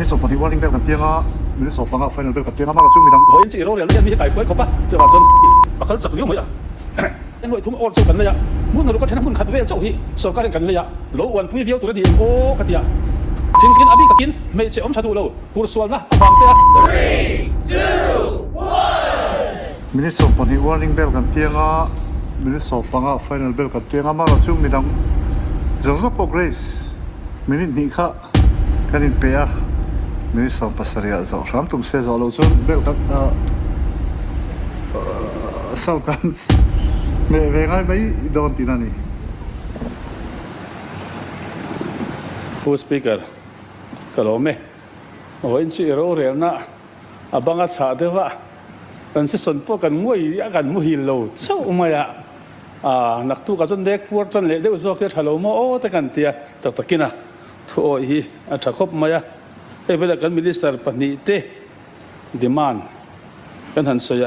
Minute 12 warning bell kan piang a, minute 15 final bell kan piang a, mahka chu midang. Vawiin chi i rorel hian mi hi kai phuai khawp a, chuvang chuan a kal chak viau mai a. Nuaih thum awr chu kan lei a, hmun ruk a then a hmun khat vel chauh hi sorkar hian kan lei a, lo uanpui viau tur a ni eng aw ka ti a. Thingtlin a bik takin hmeichhe awm tha duh lo hur sualna avang te a. Minute 12 warning bell kan piang a, minute 15 final bell kan piang a, mahka chu midang zawng zawng pawh grace minute hnih kha. Kan inpe a, minute 17 ah zawh hram tum se zawh loh chuan bel kan sound kan hmeh ve ngai mai dawn tihna a ni. Pu Speaker, ka lawm e. Vawiin chu i rorelna a banga chhah deuh a, kan season pawh kan nguai a kan muhil lo chauh mai a, naktuk ah chuan nek puar tan leh deuh zawk hi a tha lo maw aw te kan ti a, tak takin a. Thuawih hi a tha khawp mai a, hei velah kan Minister pahnihte demand kan han sawi a.